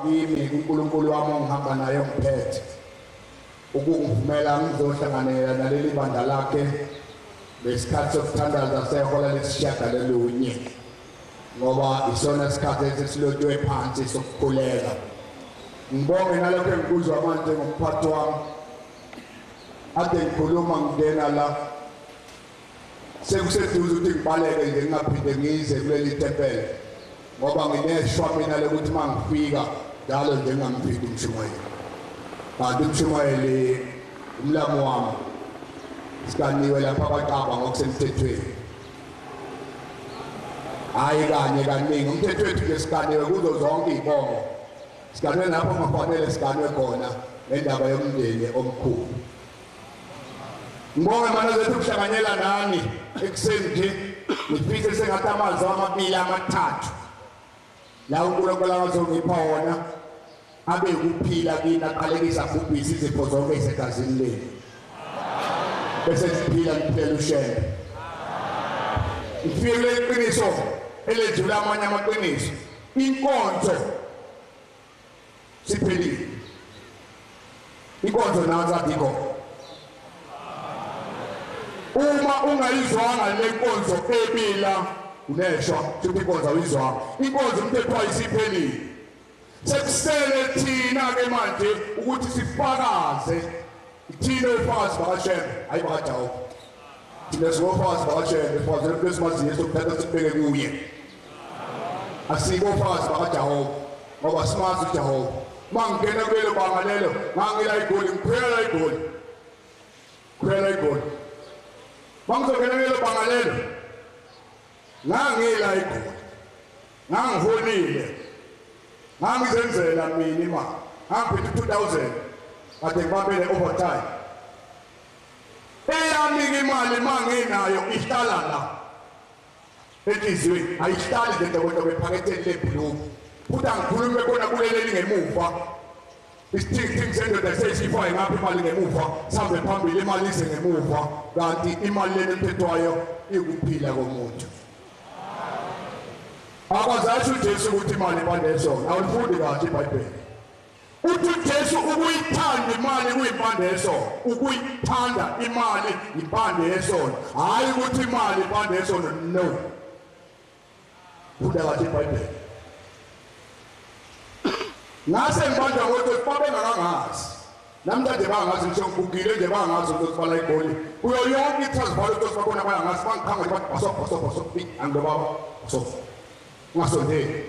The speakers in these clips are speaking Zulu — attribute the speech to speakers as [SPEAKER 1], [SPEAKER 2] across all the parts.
[SPEAKER 1] Kimi uNkulunkulu wami ongihamba naye ongiphethe ukungivumela ngizohlanganela naleli bandla lakhe ngesikhathi sokuthandaza sehola lesishiyagalolunye ngoba isona sikhathi esesilotshwe phansi sokukhuleka. Ngibonge nalokho engikuzwa manje ngomphathi wami ade ngikhuluma ngingena la Sekuseduze ukuthi ngibaleke nje ngingaphinde ngize kuleli tempele ngoba ngineshwa mina lokuthi uma ngifika njalo nje ngingamphindi umshumayeli. Kanti umshumayeli umlamu wami siganiwe lapha abaqaba ngokusemthethweni. Hhayi kanye kaningi umthetho wethu nje siganiwe kuzo zonke iy'bongo. Siganwe lapho kungafanele siganwe khona ngendaba yomndeni omkhulu. Ngibonge mana zethu ukuhlanganyela nani ekuseni nje ngifise sengathi amazwi amabili amathathu la uNkulunkulu akazongipha wona abe ukuphila kini aqalekisa abhubhise izifo zonke ezisegazini lenu bese siphila niphilela uShembe. Ngifike kuleli qiniso eledlula amanye amaqiniso inkonzo Siphelile. Inkonzo nansi adikho. Uma ungayizwanga le nkonzo ebila uneshwa futhi inkonzo awuyizwanga. Inkonzo umthetho wayo isiphelile. Sekusele thina ke manje ukuthi sifakaze Thina ofakazi bakaShembe, hayi bakaJehova. Thina singofakazi bakaShembe, sifakazela umuntu esimaziyo esokuthatha sikubeke kuye. Asiko ofakazi bakaJehova ngoba simazi uJehova. Uma ngingena kulelo banga lelo, ngangila igoli, ngikhwela igoli. Khwela igoli. Uma ngizongena kulelo banga lelo, ngangila igoli. Ngangiholile. Ngangizenzela mina imali. Ngangiphethe u-2000 kade ngibambele overtime. Eyami imali manginayo ihlala la. Enhliziyweni ayihlali nje ntobontobho ephaketheni lebhuluku. Futhi angikhulume khona kuleli elingemuva. Isithingithingi sendoda sesifake ngapha imali ngemuva, sihambe phambili imali ize ngemuva, kanti imali lena emthethwayo ikuphila komuntu. Akazasho uJesu ukuthi imali impande yesono. Awulifundi kahle iBhayibheli. Uthi uJesu ukuyithanda imali kuyimpande yesono. Ukuyithanda imali impande yesono. Hhayi ukuthi imali impande yesono. No. Funda kahle iBhayibheli. Ngase ngibanjwa ngokuthi babengakangazi. Namhlanje bangazi ngisho ngigugile nje bangazi ukuthi bala igoli. Kuyo yonke iTransvaal ukuthi bakhona bayangazi bangikhanga nje bathi bhaso bhaso bhaso angilo baba bhaso. Ungasondeli.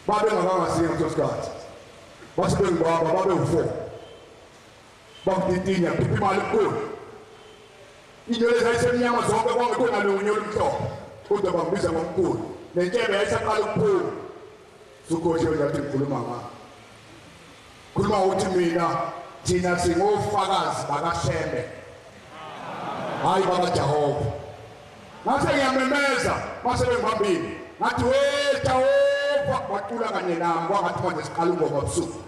[SPEAKER 1] Babengakangazi ngaleso sikhathi. Base bengibaba babe u-four. Bangititinya khipha imali enkulu. Inywele zayisemnyama zonke kwangekho nalunye olumhlophe. Kodwa bangibiza ngomkhulu. Nentshebe yayisaqala ukuphuma. Sukhohliwe nje athi ngikhuluma ngani. Khuluma uthi mina thina singofakazi bakaShembe. Hayi bakaJehova. Ngase ngiyamemeza mase bengibambile. Ngathi we Jehova wacula kanye nami kwangathi manje siqala ingoma busuku.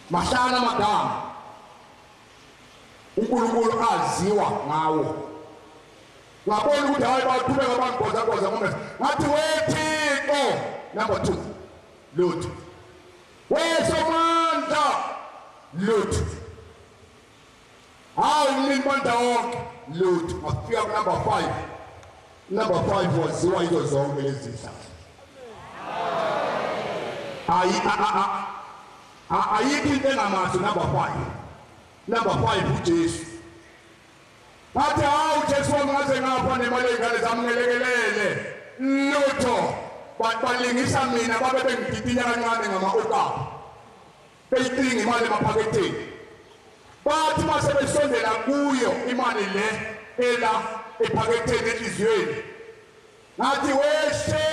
[SPEAKER 1] Mahlala amagama. uNkulunkulu aziwa ngawo. Ngabona ukuthi hayi baqhubeka bangigwaza ngomese. Ngathi we Thixo number 2 lutho. We Somandla lutho. Hawu mnini mandla wonke lutho. Ngafika ku number 5. Number 5 waziwa yizo zonke lezi zihlahla. Ayi ayikho into engamazi number 5. Number 5 uJesu. Ngathi hawu Jesu wami ngaze ngapha nemali ey'ngane zami ngelekelele. Lutho. Balingisa mina babe bengididina kancane ngama-okapi. Beyicinga imali emaphaketheni. Bathi mase besondela kuyo imali le ela ephaketheni enhliziyweni. Ngathi weshe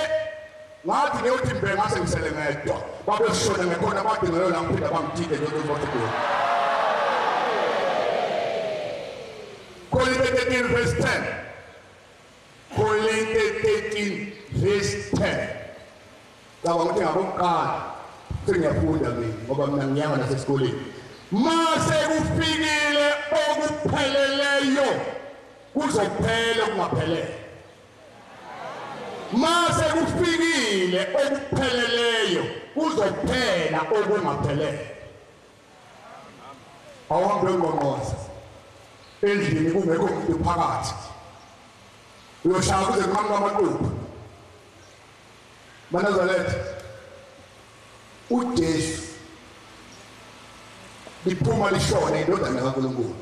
[SPEAKER 1] ngathi ngiyothi mbe ngase ngisele ngedwa. Babeshona ngekhona bathi ngelo la ngiphinda bangithinte nje ukuthi bathi kuyo. Korinte 13 verse 10. Korinte 13 verse 10. Cabanga ukuthi ngabokuqala sengiyafunda mina ngoba mina ngiyanga nasesikoleni. Mase kufikile okupheleleyo kuzophela okungaphelele. Mase kufikile okupheleleyo. Usho kuphela okungaphelele. Awuhambe ngqongqoza endlini kungekho muntu phakathi, uyoshaya kuze kunqamuka amaquphu. MaNazaretha, uJesu liphuma lishone indodana kaNkulunkulu.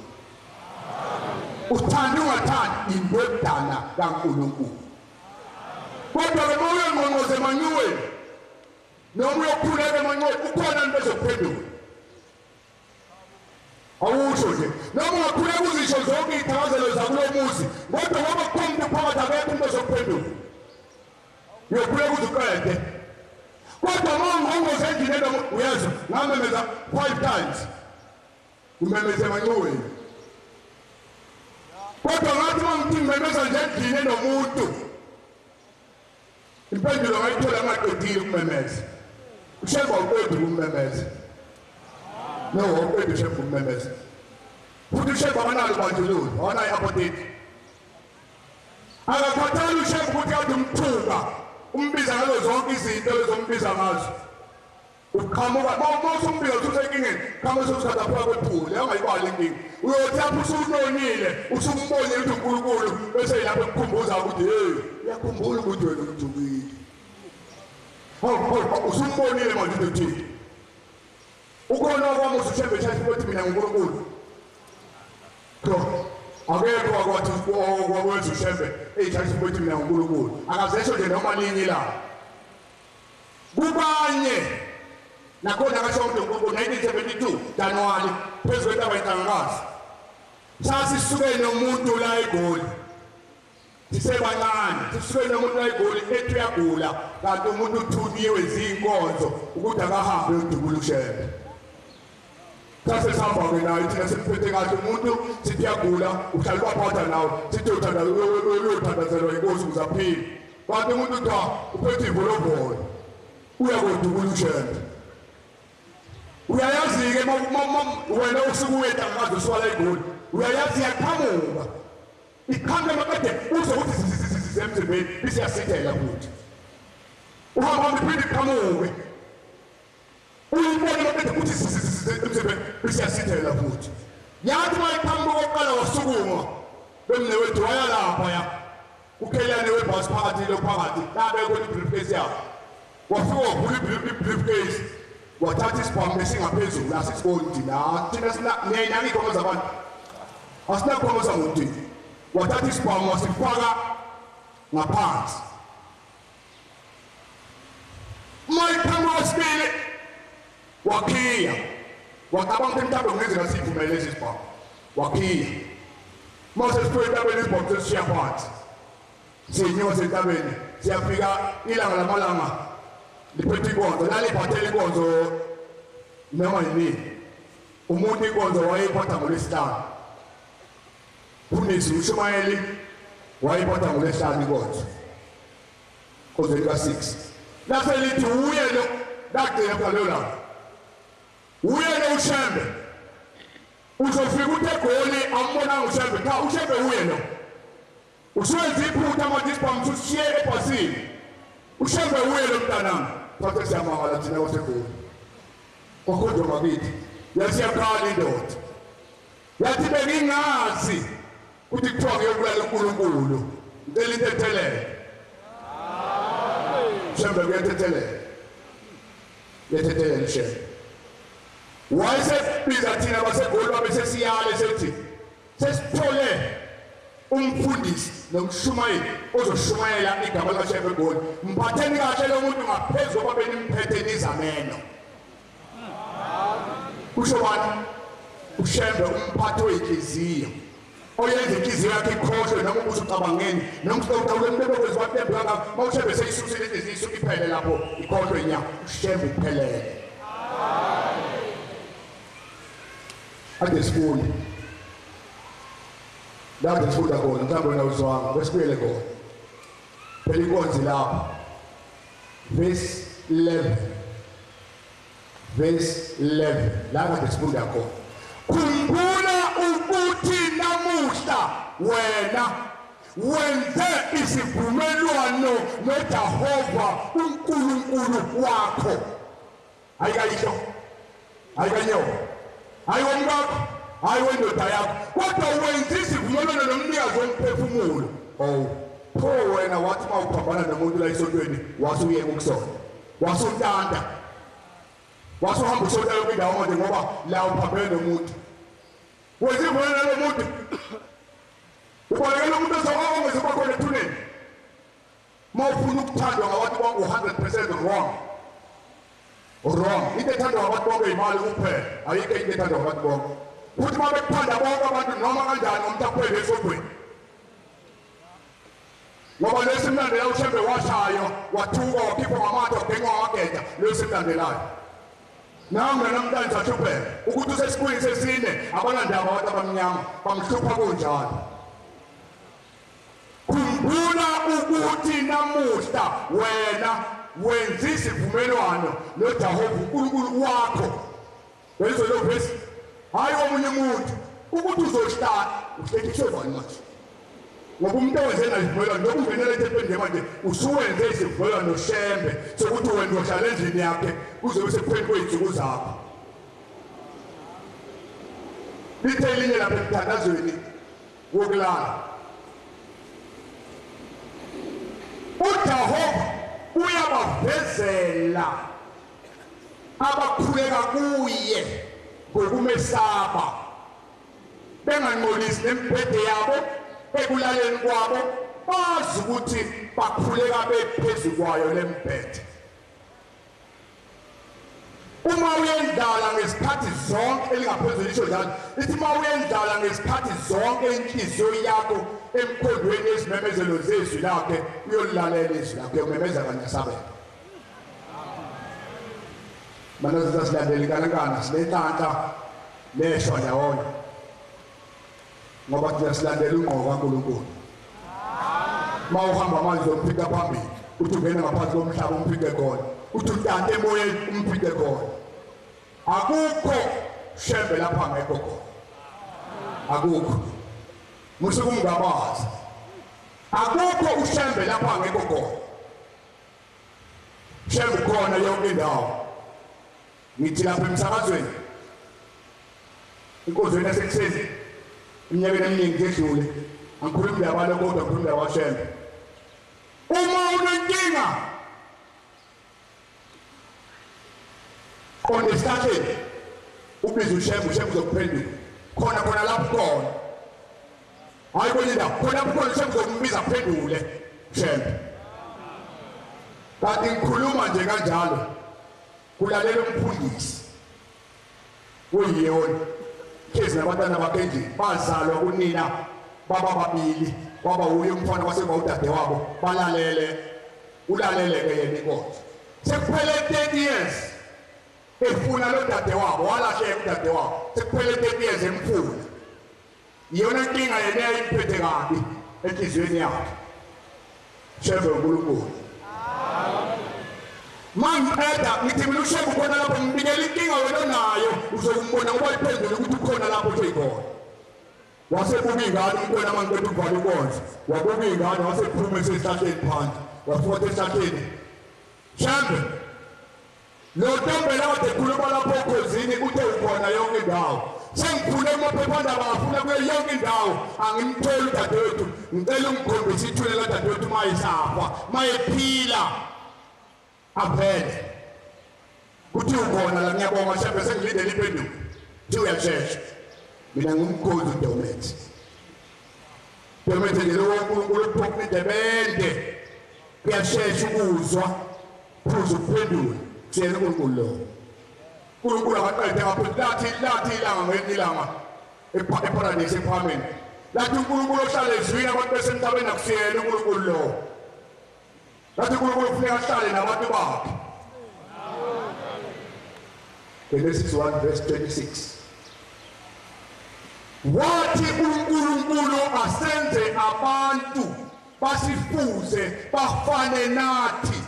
[SPEAKER 1] Uthanda ungathandi, indodana kaNkulunkulu. Kodwa-ke uma uyongqongqoza emanxiweni noma uyokhuleka emanxiweni, ukhona into ezokuphendula. Awusho nje noma ungakhuleka uzisho zonke iy'thakazelo zakulo muzi, kodwa ngoba kukhona umuntu phakathi akekho umuntu ozokuphendula. Uyokhuleka uze uqede, kodwa uma ungqongqoza endlini enomu uyezwa ngamemeza 5 times ngimemeze emanxiweni, kodwa ngathi uma ngithi ngimemeza nje endlini enomuntu, impendulo ngayithola ngaqedile ukumemeza. Ushemba uqedi ukumemeza. No, awuqedi ushemba ukumemeza. Futhi ushemba akanalo ubandlululo, awanayo i-apartheid. Akakhathali ushemba ukuthi kade umthuka, umbiza ngazo zonke izinto ezombiza ngazo. Uqhamuka uma usumbika uthi usenkingeni, qhamuka ususikhathi aphuka kwephuli, angayibali inkinga. Uyothi lapho usunonile, usumbonile ukuthi uNkulunkulu, bese yilapho ekukhumbuza ukuthi hey, uyakhumbula ukuthi wena umthukile. Hawu, hawu, usumbonile manje ukuthi uthini. Ukhona okwami usuthembe shayisa ukuthi mina nguNkulunkulu. Cha, akekho akwathi okwenza uShembe eyishayisa ukuthi mina nguNkulunkulu. Akazesho nje noma linye ilanga. Kubanye nakhona akasho ukuthi uNkulunkulu 1972 January phezu kwentaba inhlangakazi. Sasisuke nomuntu la eGoli. Sisebancane, sisuke nomuntu la eGoli ethi uyagula kanti umuntu uthunyiwe zinkonzo ukuthi akahambe uyodubula uShembe. Sase sihamba-ke naye thina simphethe kahle umuntu sithi uyagula uhlala ubaphatha nawe sithi uyothandazelwa inkosi ukuze aphile kanti umuntu kuthiwa uphethe ivolovolo uyakodubula uShembe. Uyayazi-ke wena usuke uyetangakazi uswala igoli, uyayazi iyaqhamuka iqhamuke maqede uzwe ukuthi zisemzimbeni isiyasithela futhi uhamba hamba iphinde iqhamuke uyibone maqede ukuthi emzimbeni isiyasithela futhi. Yathi uma iqhamuka okokuqala wasukuma bemnewethu waya lapha ya ukhelane webhasi phakathi lo phakathi labekho i-briefcase yakhe, wafika wavula i-briefcase wathatha isibhamu esingaphezulu asisiboni thina thina sina niyinaka zabantu asinakhoma sangokuthi wathatha isibhamu wasifaka ngaphansi. Uma iqhamuka kwesibili wakhiya, wacabanga ukuthi mhlawumbe kungenzeka siyivumele lesi sibhamu, wakhiya. Uma sesiphume entabeni isibhamu sesishiya phansi, siyenyuka sentabeni, siyafika ilanga lamalanga liphethe inkonzo, laliphathela inkonzo noma yinini. Umuntu inkonzo wayeyiphatha ngoLwesihlanu, mfundisi ushumayeli wayiphatha ngoLwesihlanu inkonzo, konzweni ka-6 lase lithi uye lo lagcina phela lelo langa, uye lo uShembe uzofika uthi eGoli ambonanga uShembe. Cha, uShembe uye lo usuwenza iphutha manje, isibhamu usishiye ebhasini. UShembe uye lo mntanami. Thathe siyamangala thina kwaseGoli, kwakhonjwa ngakithi. Yathi yakhala indoda, yathi bengingazi ukuthi kuthiwa ngiyobulala uNkulunkulu, ngicela intethelelo. Shembe kuyathethelela, yathethelela Shembe. Wayesebiza thina baseGoli babe sesiyale sethi sesithole umfundisi nomshumayeli ozoshumayela igama likaShembe eGoli, mphatheni kahle lo muntu ngaphezu kokuba benimphethe nizameno. Kusho bani? UShembe, umphathi weyinhliziyo oyenza inhliziyo yakhe ikhohlwe noma ukuthi ucabangeni noma ucabangeni umuntu ebekwenziwa tembe kangaka. Uma uShembe seyisusile inhliziyo isuke iphele lapho, ikhohlwe nya. UShembe uphelele. Ade sifunde la sifunda khona, mhlawumbe wena uzwanga, besibuyele khona phela inkonzo lapho. Verse 11, verse 11 la kade sifunda khona. Khumbula ukuthi namuhla wena wenze isivumelwano noJehova uNkulunkulu wakho. Hayi kayihlo, hayi kanyoko, hayi womkakho, hayi wendoda yakho, kodwa wenza isivumelwano nomnikazi womphefumulo. Oh, pho wena wathi uma uphambana nomuntu la esontweni wase uyeka ukusonta, wase untanta, wase uhamba usonta yonke indawo manje ngoba la uphambene nomuntu. Wenza isivumelwano nalo muntu, ubalekela umuntu ozokwazi ukuba khona ethuneni. Uma ufuna ukuthandwa ngabantu bonke u-100% wrong. Wrong. Into ethandwa ngabantu bonke imali kuphela. Ayikho into ethandwa ngabantu bonke. Futhi uma bekuthanda bonke abantu noma kanjani umuntu aphele esogweni. Ngoba lesi mlandela uShembe washaywa, wathukwa, wakhipha ngamathe, wagenqwa ngamageja, lesi mlandelayo. Nangu namhlanje sahlupheka ukuthi usesikhulini sesine abanandaba abantu abamnyama bamhlupha kunjalo. Khumbula ukuthi namuhla wena wenza isivumelwano noJehova uNkulunkulu wakho. Wezwe lo verse hayi omunye umuntu ukuthi uzohlala uhlekiswe bani manje. Ngoba umuntu owenze nazivumelwano lokhu ungenela ethempelini nje manje usuwenze isivumelwano noShembe sokuthi wena uzohlala endlini yakhe kuzobe sekupheni kwey'nsuku zakho. Lithe elinye lapha emthandazweni wokulala. UJehova uyabavezela abakhuleka kuye ngokumesaba benganqolisi nemibhede yabo ekulaleni kwabo bazi ukuthi bakhuleka bephezu kwayo lembhede. Uma uyendlala ngezikhathi zonke elingaphezulu lisho njalo lithi uma uyendlala ngezikhathi zonke inhliziyo yakho emkhondweni yezimemezelo zezwi lakhe uyolilalela izwi lakhe uyomemeza kanye asabela. Manje silandela inkankana sinenhlanhla neshwa ndawonye ngoba thina silandela ungqo kaNkulunkulu. Uma uhamba manje uzomphika phambili, uthi ungena ngaphansi komhlaba umphike khona, uthi utante emoyeni umphike khona. Akukho shembe lapha ngekho khona, akukho. Musa ukungabaza, akukho ushembe lapha ngekho khona. Shembe ukhona yonke indawo. Ngithi lapha emsakazweni inkonzweni yasekuseni eminyakeni eminingi edlule angikhulumi ndaba lo kodwa ngikhuluma ndaba kaShembe. Uma unenkinga qonda esihlahleni ubize uShembe, uShembe uzokuphendula khona khona lapho khona. Hayi kwenye indawo khona lapho khona uShembe uzokumbiza aphendule Shembe. Kanti ngikhuluma nje kanjalo kulalela umfundisi kuyiyona hlezi nabantwana bakhe endlini bazalwa kunina baba babili kwaba wuye umfana kwasekuba udade wabo balalele ulalele-ke yena inkonzo sekuphele 30 years efuna lo dade wabo walahleka udade wabo sekuphele 30 years emfuna Iyona nkinga yena eyayimphethe kabi enhliziyweni yakhe. Shembe uNkulunkulu. Mangiqeda ngithi mina uShembe ukhona lapho ngibikela inkinga wena onayo uzokumbona ngoba iphendule ukuthi ukhona lapho useyikhona. Wasebuka ingane umntwana mangiqeda ukuvala inkonzo. Wabuka ingane wasephuma esesihlahleni phandle. Wafika esihlahleni. Shembe Lo Ntombela kade ekhuluma lapho okhozini uthe ukhona yonke indawo. Sengikhule kumaphephandaba ngafuna kuyo yonke indawo angimtholi udadewethu. Ngicela ungikhombise ithuna ladadewethu uma esafa, uma ephila aphele. Kuthi ukhona la ngiyabonga Shembe sengilindele impendulo. Kuthi uyashesha. Mina ngumkhonzi uDomet. Domet nje lowo uNkulunkulu uphoqa indebende. Kuyashesha ukuzwa phuza ukuphendula siyena uNkulunkulu lo uNkulunkulu akaqede ngapho lathi lathi ilanga ngelinye ilanga eparadise ephameni lathi uNkulunkulu ohlala ezwini abantu besemhlabeni akusiyena uNkulunkulu lo lathi uNkulunkulu kufuneka ahlale nabantu bakhe. Genesis 1 verse 26 wathi uNkulunkulu asenze abantu basifuze bafane nathi.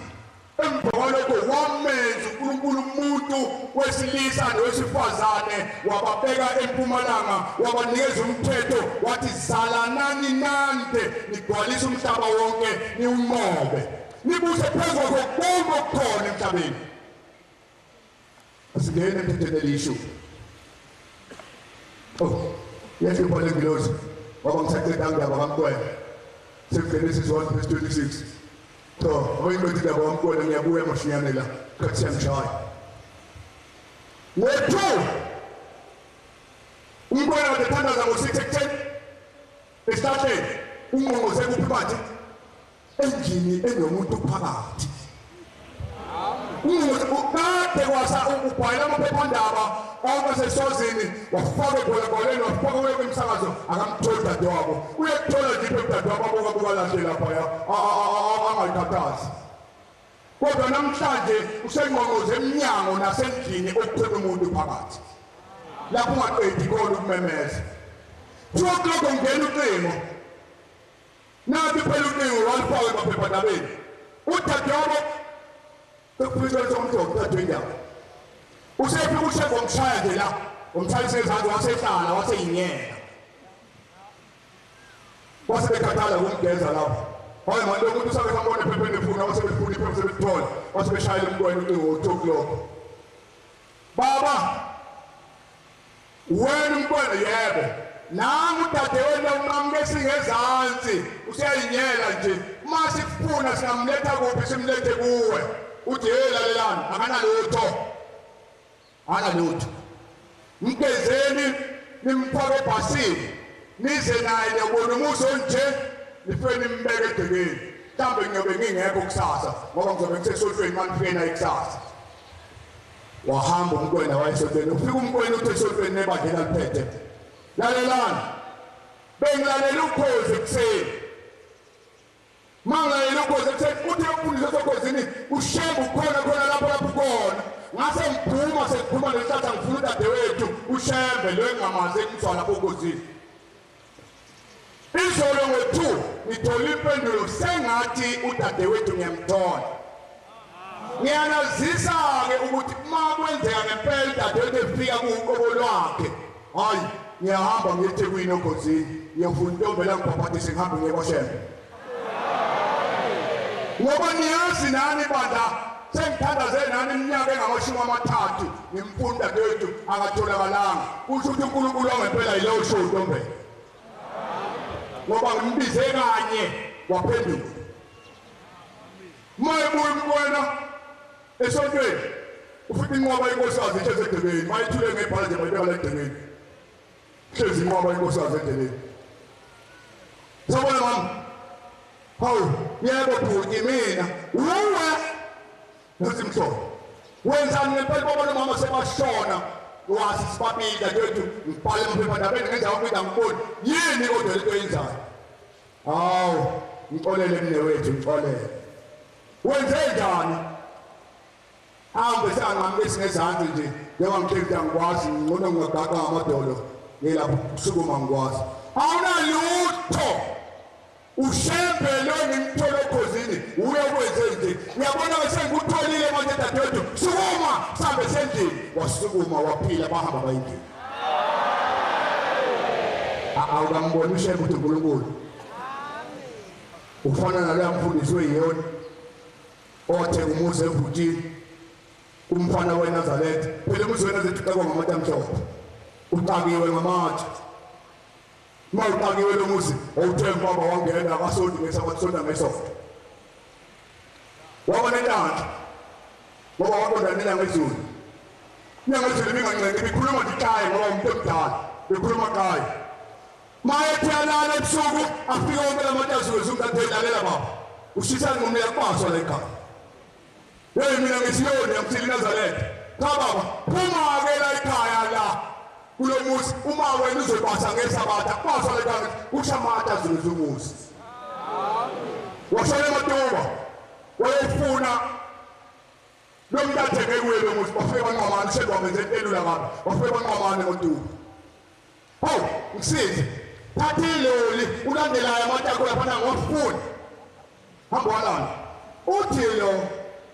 [SPEAKER 1] Emva kwalokho wamenza uNkulunkulu umuntu wesilisa nowesifazane, wababeka empumalanga, wabanikeza umthetho, wathi zalanani nande, nigcwalise umhlaba wonke, niwunqobe, nibuse phezu kwakho konke okukhona emhlabeni. Asingene emthethweni eliyishumi. Oh, yahlupha le ngilozi ngoba ngisaqeda indaba kaMkwena. Sekugenesis 1 verse 26. Cha, ngoba ngiqeda indaba kaMkwena ngiyabuya mashinyane la. Khathi siyangishaya. Ngo-2 uMkwena kade ethandaza ngo-6 ekuseni esihlahleni ungqongqoze kuphi manje? Endlini enomuntu phakathi. Kade kwasa ubhayela amaphephandaba onke sesozini wafaka ebholabholeni wafaka kuyo imsakazo akamtholi dadewabo uyakuthola nje iphe dadewabo abuka buka lahle laphaya angayikhathazi kodwa namhlanje usengqongqoze emnyango nasendlini okukhona umuntu phakathi lapho ungaqedi khona ukumemeza 2 o'clock ungena ucingo. Nathi phela ucingo walufaka emaphephandabeni. Udadewabo sekufika somhlophe udade wendaba. Usefika ushego wamshaya nje la, wamshayisa izandla wasehlala waseyinyela. Wase bekhathala ukumgeza lapho. Hayi manje umuntu usake sambona ephepheni efuna wase befuna iphepha sebelithola wase beshayela umntwana ucingo ngo-2 o'clock. Baba Wena umntwana yebo. Nangu udadewenu unqamuke esingezansi useyayinyela nje. Uma sikufuna singamletha kuphi simlethe kuwe. Uthi hey lalelani akanalutho. Akanalutho. Mgezeni nimfake ebhasini nize naye niyobona umuzi onje nifike nimbeke egcekeni. Mhlawumbe ngiyobe ngingekho kusasa ngoba ngizobe ngisesontweni uma nifike naye kusasa. Wahamba uMkwena waya esontweni. Ufika uMkwena uthi esontweni nebandla eliphethe. Lalelani. Bengilalela ukhozi ekuseni. Mangilalela ukhozi ekuseni uthi umfundisi osekhozini uShembe ukhona khona lapho lapho ukhona. Ngase ngiphuma sekuphuma nesihlahla ngifuna udadewethu uShembe lo engingamazi engizwa lapho okhozini. Izolo ngo-2 ngithole impendulo sengathi udadewethu ngiyamthola. Ngiyanazisa-ke ukuthi uma kwenzeka ngempela udadewethu efika kuwuqobo lwakhe, hhayi ngiyahamba ngiye eThekwini oGozini ngiyofuna intombi la ngibhabhadise ngihambe ngiye kwaShembe. Ngoba niyazi nani bandla sengithandaze nani iminyaka engamashumi 30 ngimfuna udadewethu akatholakalanga. Kusho ukuthi uNkulunkulu wangempela yilowo usho uNtombela. Ngoba ngimbize kanye waphenduka. Uma ebuya umntwana esontweni ufika inqwaba inkosikazi ihlezi egcekeni, mayithule ngebhala nje bayibeka la egcekeni. Hlezi inqwaba inkosikazi endleleni. Sawubona mama. Hawu, yebo bhuti mina. Wuwe. Uthi mhlobo. Wenzani ngempela baba nomama sebashona. Wazi sibabili dadewethu ngibhale emaphephandabeni ngenza yonke into angiboni. Yini kodwa lento oyenzayo? Hawu, ngixolele mnewethu, ngixolele. Wenze njani? Hambe senganqamuka esingezansi nje njengoba ngihleli angikwazi ngcono ngingagaqa ngamadolo ngilapho kusukuma ngikwazi. Awunalutho. Ushembe lo ngimthole okhozini uye kwenze nje. Uyabona ke sengikutholile manje dadewethu. Sukuma sambe sendlini. Wasukuma waphila bahamba bayindlini. Awukamboni ushembe ukuthi uNkulunkulu. Ufana naloya mfundisi weyiyona othenga umuzi evutini umfana weNazaretha. Phela umuzi weNazaretha uxakwa ngamatshe amhlophe, uxakiwe ngamatshe. Uma uxakiwe lo muzi wawuthenga ubaba wangena akasonti ngesabathi sonta ngesonto. Waba nenhlanhla ngoba waqondana nelanga ezulu. Inyanga ezulu ibingancengi ibikhuluma nje ixaye ngoba umuntu omdala bekhuluma xaye. Mayethi alala ebusuku afike wonke lamatshe azulu umntathe lalela baba. Ushisa ngomlilo kubaswa la ekhaya. Hey mina ngisiyoni yamthini Nazaretha. Cha baba, phuma ke la ekhaya la. Kulo muzi uma wena uzobasa ngesabatha, kubaswa la ekhaya kusha amatshe azulu umuzi. Washona ematuba. Wayefuna lo muntu athenge kuye lo muzi bafike banqwamane ushembe wamenze into elula kabi bafike banqwamane ngoduku hawu ngisize thatha iloli ulandelayo amatshe akho laphana ngiwafuni hamba walanda uthi lo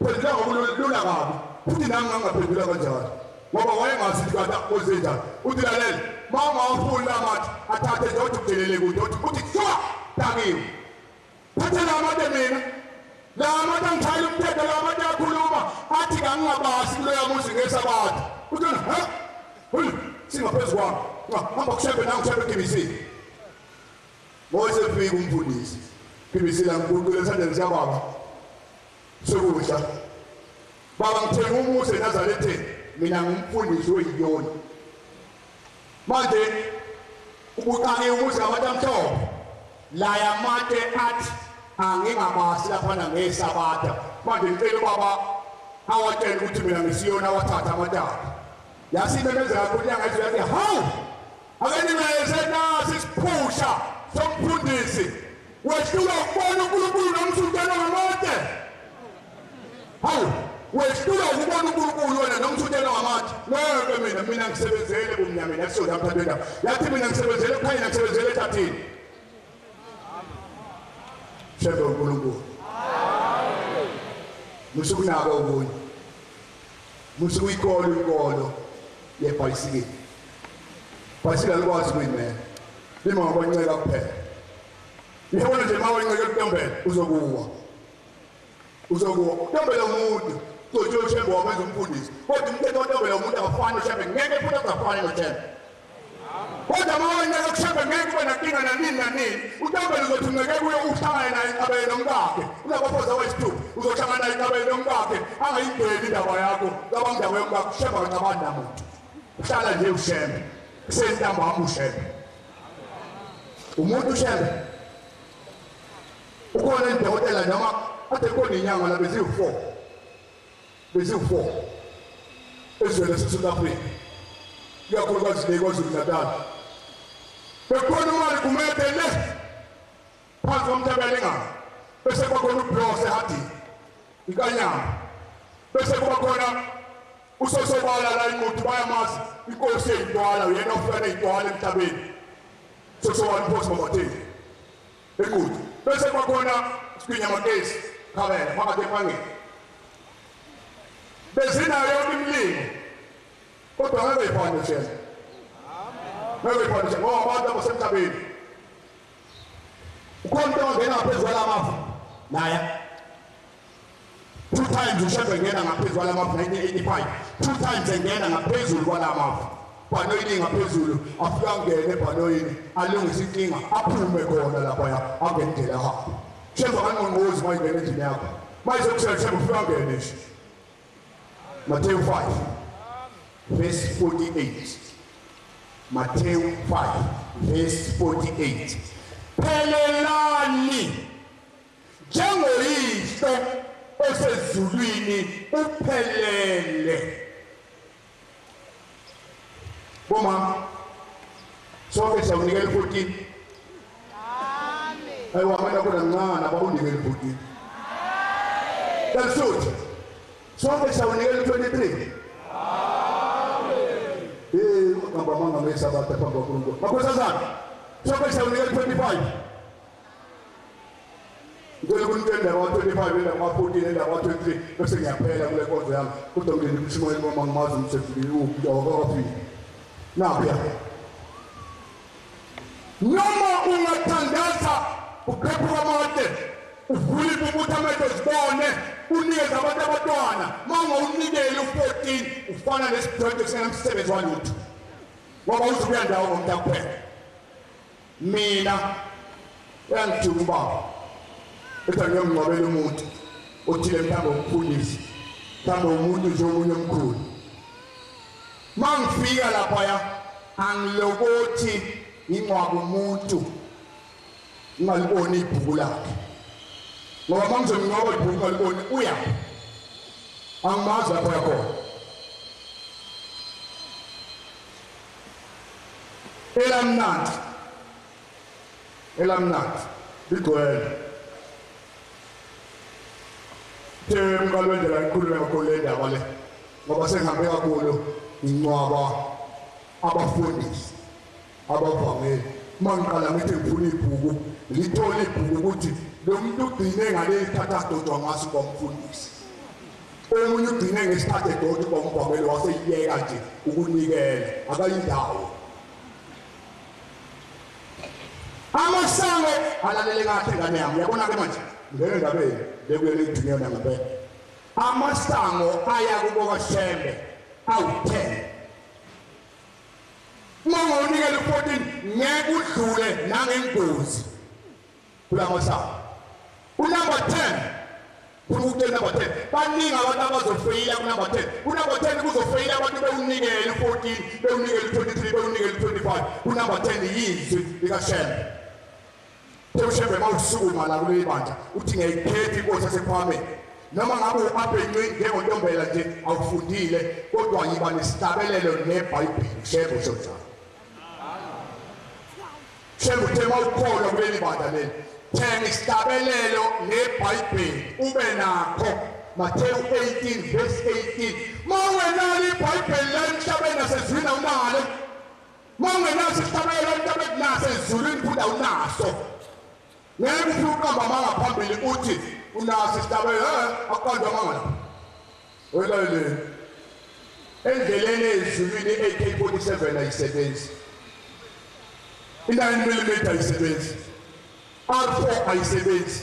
[SPEAKER 1] phendula ngokulula kabi futhi nami ngangaphendula kanjalo ngoba wayengazi ukuthi kanti akwenze njani uthi lalela uma ungawafuni la matshe athathe nje uthi udelele kude uthi uthi suka dakiwe thathe la matshe mina la matshe angishayela umthetho la matshe akhuluma Athi kangingabasi kuloya muzi ngeSabatha. Uthi ha? Hey, singaphezu kwami. Hamba kushembe nangu shembe gibisile. Mose fika umfundisi. Gibisile ngikuqule esandleni sikababa. Sokudla. Baba ngithenga umuzi eNazaretha. Mina ngumfundisi weyiyona. Manje ubuqake umuzi ngabantu amhlophe. Laya mate athi angingabasi laphana ngeSabatha. Manje ngicela ubaba awatshele ukuthi mina ngisiyona awathatha amataka. Yasimemezela kakhulu inyanga izwe yathi hawu ake ningeze nasi isiphusha somfundisi wehlulwa ukubona uNkulunkulu nomsutshela ngamade. Hawu wehlulwa ukubona uNkulunkulu wena nomsutshela ngamade. Ngeke mina ngisebenzele kumnyameni akusona mphathi wendaba. Yathi mina ngisebenzele kukhanya ngisebenzele ehlathini. Shembe uNkulunkulu. Musukunaka okunye. Musa ukuyikholwa inkolo yebhayisikili. Ibhayisikili alikwazi ukuyimela. Lima ngokwenceka kuphela. Uyabona nje uma wenceka ekutombela uzokuwa. Uzokuwa. Utombela umuntu. Uzothi uShembe wamenza umfundisi. Kodwa umthetho wotombela umuntu akafani noShembe. Ngeke futhi akafani noShembe. Kodwa uma wenceka kuShembe ngeke kube nankinga nanini nanini. Utombela uzothi unceke kuye uhlangane naye inqabele nomkakhe. Unabafazi abayisithupha uzohlangana naye inqabele nomkakhe angayingeni indaba yakho. Cabanga indaba yomkakhe uShembe akacabangi namuntu. Uhlala nje uShembe. Kusentambama uShembe. Umuntu uShembe ukhona indokotela noma kade khona inyanga la beziwu-4 beziwu-4 ezweni lase-South Africa ikakhulukazi le KwaZulu Natal bekhona umali Gumede le phansi komthabelengana bese kuba khona uBlose ehadini inkanyamba bese kuba khona uSosobala la inquthu bayamazi inkosi yeyintwala uyena ofika neyintwala emhlabeni Sosobala inkosi Mamatheni eNquthu bese kuba khona Sigwinya Makesi Khabela phakathi empangeni bezinayo yonke imilingo kodwa ngeke ifane noShembe ngeke ifane noShembe ngoba abantu abasemhlabeni ukhona umuntu ongena ngaphezu kwalamafu naya two times uShembe engena ngaphezu kwalamafu 1985 two times engena ngaphezulu kwalamafu bhanoyini ngaphezulu afike angene ebhanoyini alungise inkinga aphume khona laphaya angene indlela ahambe Shembe akanqonqozi uma ingena endlini yakho uma izokushela Shembe ufike angene nje Matthew 5 verse 48 Matthew 5 verse 48 phelelani njengoyihlo osezulwini uphelele Bomama sonke siyawunikela u-14
[SPEAKER 2] Amen.
[SPEAKER 1] Ayiwa amanye akhona mncane abawunikeli u-14 Kalisuthi sonke siyawunikela u-23
[SPEAKER 2] Amen.
[SPEAKER 1] Eh ungamba amanga ngesabatha phambi kwaNkulunkulu. Makhosazana sonke siyawunikela u-25 Ngicela ukunitshela indaba ka-25 indaba ka-14 indaba ka-23 bese ngiyaphela kule nkonzo yami kodwa ngilinde umshumayeli ngoba ngimazi umsefulile uphi awakafiki nakhuya noma ungathandaza uqhephuka amade uvule ipuputhi amehlo zibone unikeze abantu abantwana uma ungawunikeli u-14 ufana nesidwedwe singenamsebenzi walutho ngoba uzukuya ndawo ngomntu kuphela Mina uyangithuka ubaba ethi angiyomngcwabela umuntu othile mhlawumbe umfundisi mhlawumbe umuntu nje omunye omkhulu mangifika laphaya angilokothi ngingcwaba umuntu ngingaliboni ibhuku lakhe ngoba mangizomngcwaba ibhuku ngingaliboni uyaphi angimazi lapho yakhona Elamnandi. Elamnandi. Ligcwele. The mkalwendlela ngikhulume kakhulu le ndaba le ngoba sengihambe kakhulu ngincwaba abafundisi abavangeli uma ngiqala ngithi ngifuna ibhuku ngithole ibhuku ukuthi lo muntu ugcine ngaleli thatha adodwa ngaso kwamfundisi Omunye ugcine ngesikhathi edonsa ubamubhamele waseyiyeka nje ukunikela akayindawo. Amasango alalele kahle ngane yami uyabona ke manje ngeke ndabeni lekuyele iduniya ngempela. Amasango aya kubo kaShembe awu-10. Uma ungonikela u-14 ngeke udlule nangengozi kulamasango. Unumber 10 funa ukutshela number 10 baningi abantu abazofeyila kunumber 10. Kunumber 10 kuzofeyila abantu bewunikele u-14, bewunikele u-23, bewunikele u-25. Kunumber 10 yizwi likaShembe. Ushembe mawusukuma la kuleli bandla uthi ngiyayikhetha inkosi yasePhakameni. Noma ngabe u-abhenci njengontombela nje awufundile kodwa yiba nesihlabelelo neBhayibheli. Shembe usho njalo. Shembe uthe mawukholwa kuleli bandla leli thenga isihlabelelo neBhayibheli ube nakho. Mateyu 18 verse 18. Mawungenalo iBhayibheli la emhlabeni nasezulwini awunalo. Mawungenaso isihlabelelo emhlabeni nasezulwini futhi awunaso. Ngeke ufike uqamba amanga phambili uthi unaso isihlabelelo, akuqanjwa amanga lapha. Welalele. Endleleni ezulwini AK47 ayisebenzi. I-9 mm ayisebenzi. R4 ayisebenzi.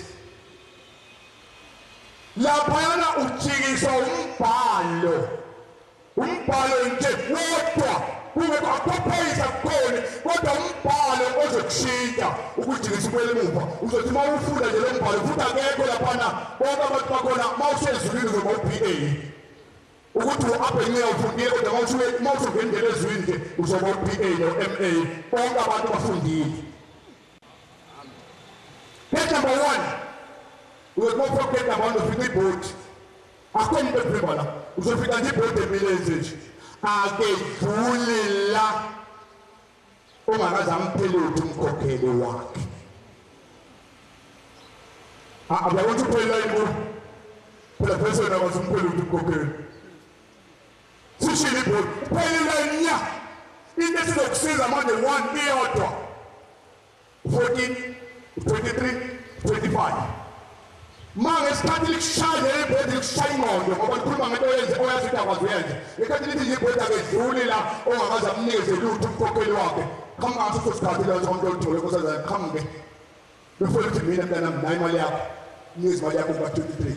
[SPEAKER 1] Laphayana ujikiswa umbhalo. Umbhalo nje wodwa kungekho akuphoyisa kukhona kodwa umbhalo ozokushintsha ukujikisa ubuyele emuva. Uzothi uma ufunda nje lo mbhalo futhi akekho laphana bonke abantu bakhona uma usezulwini uzoba u-BA. Ukuthi u-up and nceya ufundile kodwa uma usungena ezulwini nje uzoba u-BA no-MA. Bonke abantu bafundile. Gate number 1 uyothi uma ufika gate number 1 uzofica ibhodi. Akukho umuntu evimba la. Uzofika nje ibhodi emile nje nje. Akedluli la ongakaze ampheluthe umkhokheli wakhe. Uyabona ukuthi uphelile inkulu. Phela phela akaze umpheluthe umkhokheli. Sishilo ibhodi. Uphelile nya. Into esizokusiza manje one iyodwa. 14, 23, 25. Ma ngesikhathi likushaya leli bhodi likushaya ingqondo ngoba likhuluma ngento oyenze oyazi ukuthi akwazi uyenze. Ngesikhathi lithi nje ibhodi akedluli la ongakaze amnikeze lutho umkhokheli wakhe. Qhamuka ngaso leso sikhathi leso umuntu olithole nkosazana qhamuke. Before lithi mina mntanami nayi imali yakho. Nikeza imali yakho ka-23,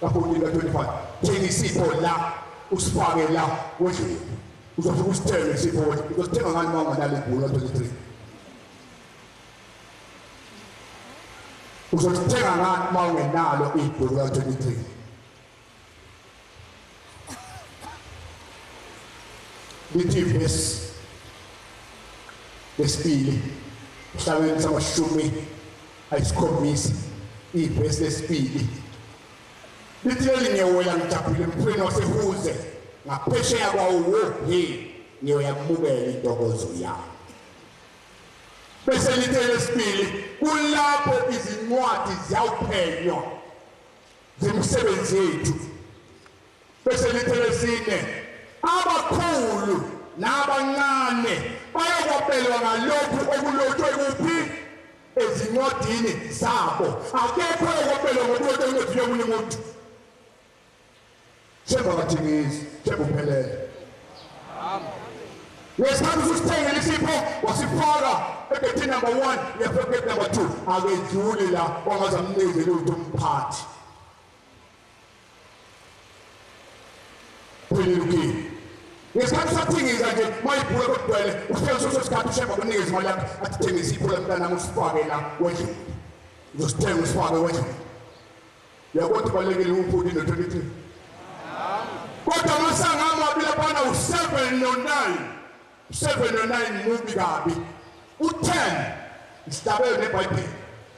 [SPEAKER 1] ka-14, ka-25. Thenga isipho la usifake la wedlule. Uzofika usithenge isipho wedlule. Uzosithenga ngani uma unganalo ibhulu ka-23? Uzothenga ngani uma ungenalo ibhuku ka-23? Lithi ivesi lesibili ehlabeni samashumi ayisikhombisa ivesi lesibili lithi leli ngiyowela ngijabhile emfuleni waseHuze ngaphesheya kwawo wo he ngiyoyamukela intokozo yami. Bese lithe lesibili kulapho izincwadi ziyawuphenywa zemisebenzi yethu. Bese lithe lesine abakhulu nabancane bayokwabelwa ngalokhu okulotshwe kuphi ezincwadini zabo. Akekho oyokwabelwa ngokulotshwe encwadini yomunye umuntu. Themba kathengisi, themba uphelele. Ngesikhathi usithengele isipho wasifaka egethini number 1 uyafika gate number 2 akedluli la wangaze amnikeze lutho umphathi. Phelile ukini. Ngesikhathi usathengisa nje mayibhuke kokugcwele ufike leso sikhathi ushemba kunikeza imali yakhe athi thenga isipho lamntanami usifake la wedlule. Uzosithenga usifake wedlule. Uyabona ukuthi balekile u-14 no-23. Kodwa amasango amabi laphana u-7 no-9. 7 no-9 mubi kabi. U-10 isihlabelo neBhayibheli.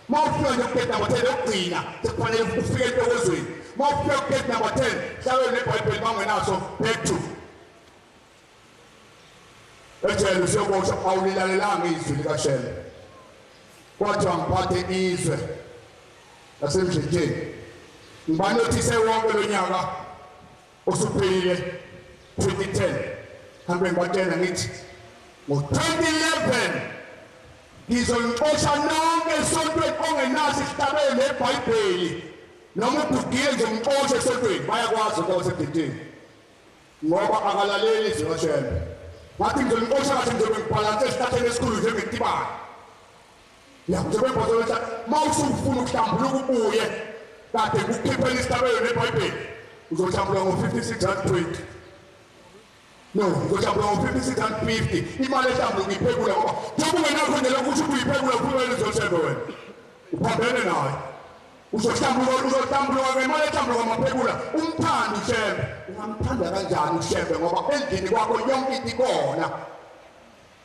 [SPEAKER 1] Uma ufika nje kugate number 10 yokugcina sekufanele ufike entokozweni. Uma ufika kugate number 10 hlabelo neBhayibheli bangenaso back to ejele usiyoboshwa awulilalelanga izwi likaShembe. Kwathiwa ngiphathe izwe lasemdletsheni. Ngibanothise wonke lo nyaka osuphelile 2010. Hambe ngibatshela ngithi ngo-2011 ngizonixosha nonke esontweni ongenaso isihlabelo neBhayibheli noma ugugile ngizomxosha esontweni. Bayakwazi ukuthi abasemdletsheni ngoba akalaleli izwi kaShembe. Ngathi ngizonixosha kahle ngizobe ngibhalanse esihlahleni esikhulu njengentibane. Ya njengoba ibhozo uma usufuna ukuhlambuluka ubuye kade kukhiphela isihlabelo neBhayibheli. Uzohlambuluka ngo-56 rand 20. No, uzohlambuluka ngo-56 rand 50. Imali ehlambuluka iphekula ngoba njengoba ungenakho nje lokho usho ukuthi uyiphekula uphumele uzothemba wena. Uphambene naye. Uzohlambuluka uzohlambuluka ngemali ehlambuluka amaphekula. Umthanda uShembe. Ungamthanda kanjani uShembe ngoba endlini kwakho yonke into ikhona.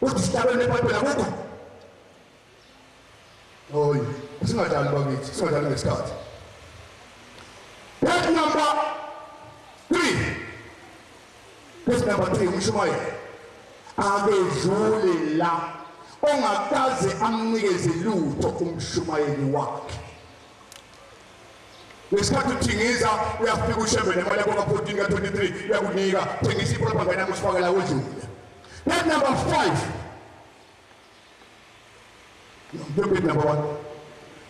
[SPEAKER 1] Uthi sihlabene eBhayibheli akukho. Hoyi, singadlali bakithi, singadlali ngesikhathi. Page number 3. Page number 3 umshumayeli. Akedlule la ongakaze amnikeze lutho umshumayeli wakhe. Ngesikhathi uthingiza uyafika uShembe nemali yakho ka-14 ka-23 uyakunika thengisa ipropaganda yakho usifakela udlule. Page number 5. Grade number 1.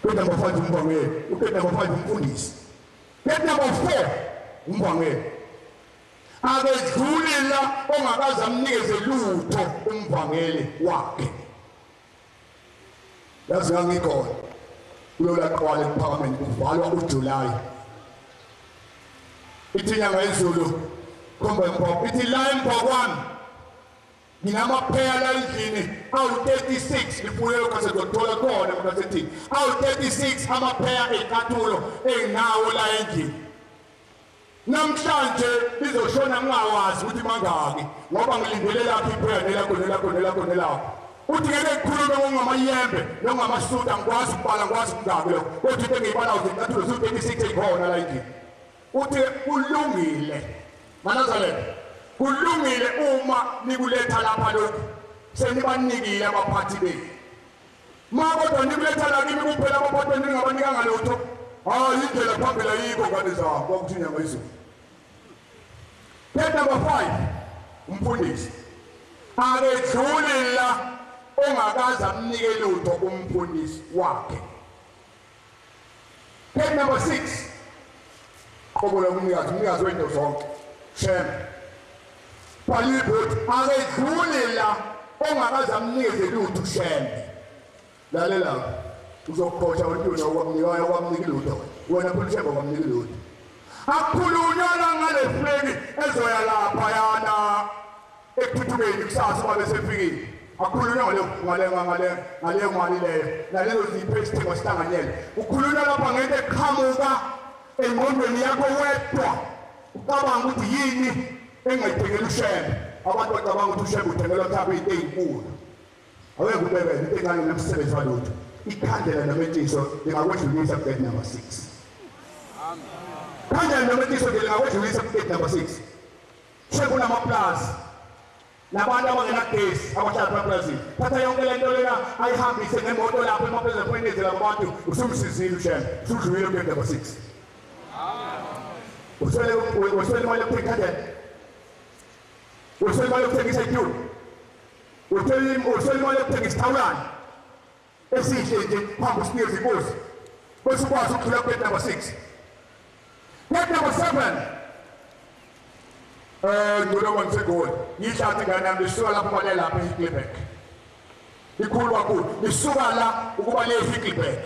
[SPEAKER 1] Grade number 5 umvangeli. Grade number 5 umfundisi. Grade number 4 umvangeli. Akedluli la ongakaze amnikeze lutho umvangeli wakhe. Yazi ngangikhona kulola qwala ekuphakameni kuvalwa uJuly. Ithi inyanga yezulu khomba impho ithi la emphokwana Nginamapheya la endlini awu-36 ngifune lokho sezothola khona mina sethi awu-36 amapheya ey'cathulo enginawo la endlini. Namhlanje lizoshona ngingawazi ukuthi mangaki ngoba ngilindele lakho ipheya nelakho nelakho nelakho nelakho. Uthi ngeke ngikhulume ngokungamayembe nongamasuta ngikwazi ukubala ngikwazi ukungaki lokho kodwa into engiyibalayo zicathulo ziwu-36 ey'khona la endlini. Uthi kulungile MaNazaretha, kulungile uma nikuletha lapha lokhu senibanikile abaphathi benu. Ma kodwa nikuletha la kimi kuphela abaphathi benu ningabanikanga lutho. Hayi indlela phambili ayikho ngane zami kwakuthi inyanga izulu. Step number 5 umfundisi akedluli la ongakaze amnike lutho umfundisi wakhe. Step number 6 qobo lomnikazi umnikazi wento zonke Shem Bhalibhoti akedluli la ongakaze amnikeze lutho uShembe lalela uzokhotha wena ukwamnika kwamnika lutho wena phela uShembe kwamnika lutho akukhulunywa la ngale fleki ezoya lapha yana ekuthuthukeni kusasa uma besefikile akukhulunywa ngale ngale ngale ngaleyo mali leyo nalezo zipho esithengo sihlanganyele kukhulunywa lapha ngento eqhamuka engqondweni yakho wedwa ucabanga ukuthi yini engayithengela ushembe abantu bacabanga ukuthi ushembe uthengelwa mhlawumbe into ey'nkulu aweke ubekele into encane nomsebenzi walutho ikhandlela nometiso lingakwedlulisa ku-gate number 6 khandlela nometiso nje lingakwedlulisa ku-gate number 6 Sekunamaplazi nabantu abangenagesi abahlala emaplazini. Thatha yonke le nto lena ayihambise ngemoto lapho emaplazini kuyenezela kubantu usumsizile uShembe usudlulile kule number 6. Uswele uswele imali yokuthenga ikhandlela. Uswele imali yokuthengisa ityuni. Uswele uswele imali yokuthenga isithawulane. Esihle nje phambi usinikeze inkosi. Bese ukwazi ukudlula kule number 6. Point number 7. Eh ngicela ngisegoli. Ngihlathi ingane yami lisuka lapho bale lapha eHickleback. Ikhulu kakhulu. Lisuka la ukuba le Hickleback.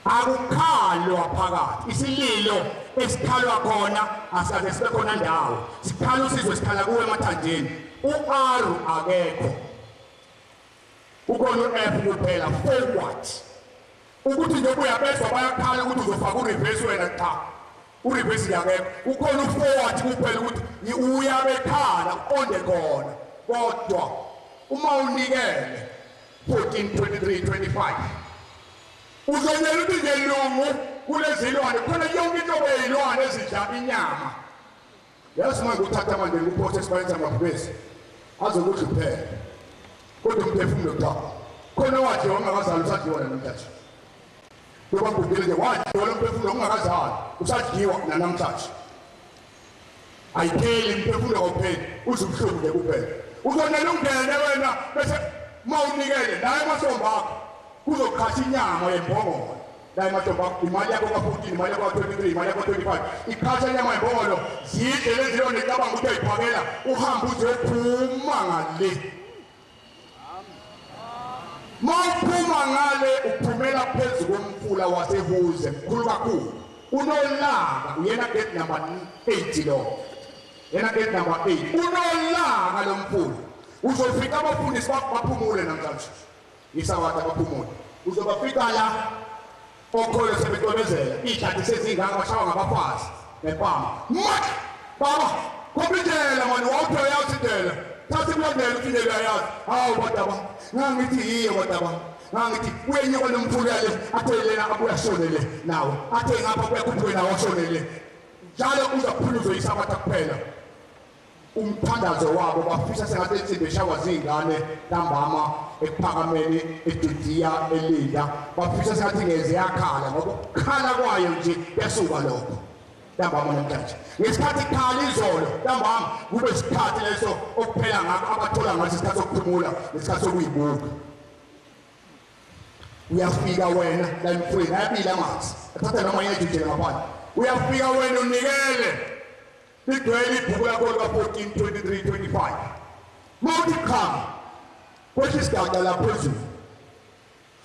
[SPEAKER 1] Akukhalwa phakathi. Isililo esikhalwa khona asikaze sibe khona ndawo. Sikhala usizwe sikhala kuwe emathanjeni. U-R akekho. Kukhona u-F kuphela forward. Ukuthi nje uyabezwa bayakhala ukuthi uzofaka ureverse wena cha. Ureverse akekho. Ukhona uforward kuphela ukuthi uyabekhala uqonde khona. Kodwa uma unikele 14 23 25 uzonyela ukuthi nje lungu kulezilwane khona yonke inhlobo yezilwane ezidla inyama Yazi manje uthatha manje kuphothe esibayeni samabhubesi azokudla kuphela. Kodwa umphefumulo cha. Khona owadliwa ungakazali usadliwa namhlanje. Lokubhubhile nje wadliwa lo mphefumulo ungakazali usadliwa nanamhlanje. Ayipheli umphefumulo awupheli uze ubuhlungu nje kuphela. Uzonela ungene wena bese mawunikele naye emahlombe akho kuzoqhasha inyama yembongolo. La emahlombe akho imali yakho ka-14 imali yakho ka-23 imali yakho ka-25 iqhasha inyama yembongolo zidle lezi yona icabanga ukuthi uyayiphakela uhambe uzophuma ngale mawuphuma ngale uphumela phezu komfula wasehuze mkhulu kakhulu. Unolaka, uyena gate number 8 lo. Yena gate number 8. Unolaka lo mfula. Uzofika abafundisi baphumule namhlanje. Isawata baphumule. Uzobafika la okholo sebecwebezela ihlathi sezingaka bashawa ngabafazi ngempama. Mat! Baba, khomba indlela mani wawuthi uyayazi indlela. Thatha ikulandela uthi indlela uyayazi. Hawu badaba, ngangithi yiyo badaba. Ngangithi uyenyuka nomfula le, athe lena abuya ashone le nawo. Athe ngapha kuyakhuphuke nawo ashone le. Njalo uza kuphuluzwe isabatha kuphela. Umthandazo wabo bafisa sengathi insimbi eshawa zingane ntambama ekuphakameni eJudiya elinda bafisa sengathi ngeze yakhala ngoba ukukhala kwayo nje kuyasuka lokho ntambama namhlanje ngesikhathi khala izolo ntambama kube isikhathi leso okuphela ngakho abathola ngaso isikhathi sokuphumula nesikhathi sokuyibuka Uyafika wena la emfuleni ayabila amanzi athatha noma yedwa nje ngaphandle. Uyafika wena unikele ligcwele ibhuku lakho lika-14 23 25 mawuthi qhamu kwehla isigaxa la phezulu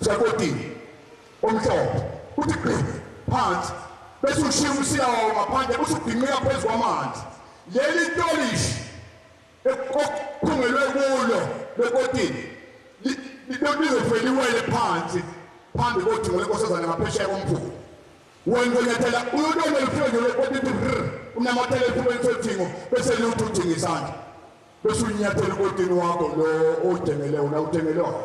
[SPEAKER 1] sekotini omhlophe uthi gqi phansi bese ushiya umsila wawo ngaphandle bese uginqika phezu kwamanzi leli tolishi Ekukhungelwe kulo lekotini lizofela iwele phansi phambi kodingo lenkosazana ngaphesheya komfula. Wena unyathela uyolona lufike nje lekotini rr unamathela esifubeni sothingo bese lutho udinga isandla bese unyathela ukotini wakho lo owudengele wona uthengele wona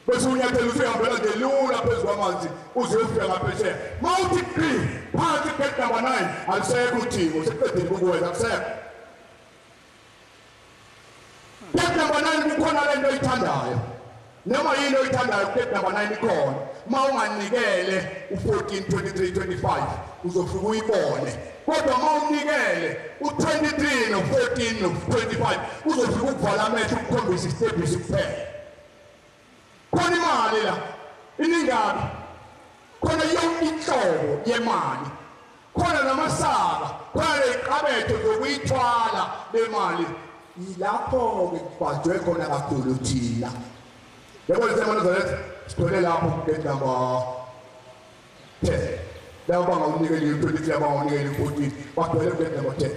[SPEAKER 1] bese unyathela usuyihambela nje lula phezu kwamanzi uze uyofika ngaphesheya uma uthi qi phansi gate number 9 alisekho uthingo sekuqedile ukuwela akusekho. Gate number 9 kukhona lento oyithandayo. Noma yini oyithandayo gate number 9 ikhona. Uma unganikele u14 23 25 uzofika uyibone. Kodwa uma unikele u23 no14 no25 uzofika ukuvala amehlo ukukhombisa isitebhisi kuphela. Khona imali la. Iningabi. Khona yonke inhlobo yemali. Khona namasaka, khona neziqabetho zokuyithwala le mali. Yilapho-ke kubhajwe khona kakhulu thina. Yabo lezi Nazaretha sithole lapho gate number 10. Labo bangawunikeli u-23 abangawunikeli u-14 bagcwele gate number 10.